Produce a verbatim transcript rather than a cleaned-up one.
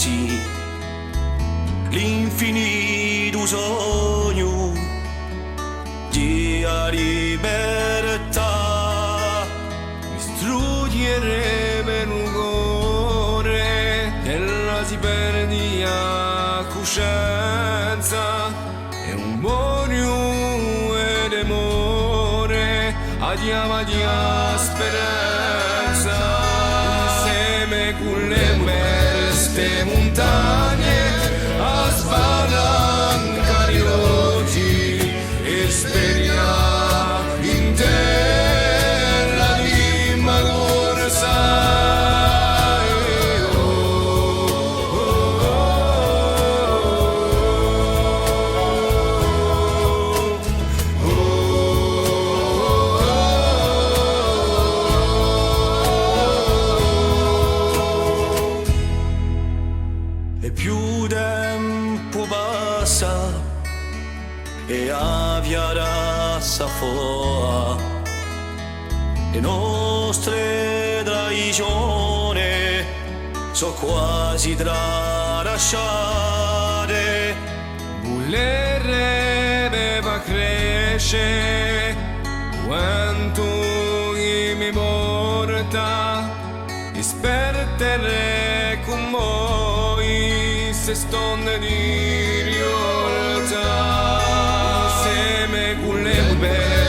Sì, l'infinitu sognu di a libertà. Distrugghjerebbe u core, ella si perde a cuscenza, è un boniu è d'amore, a chjama di a speranza. Inseme cù le mele ste muntagne, a sbarranca di l'ochji è speria in terra di Macorsa. È più tempu passa è a fiata s'affoga, e nostre tradizione sò quasi tralasciate. Vulerebbe fà cresce quantu chì mi porta, è spartire cù voi ste stonde di rivolta. Inseme cù le belle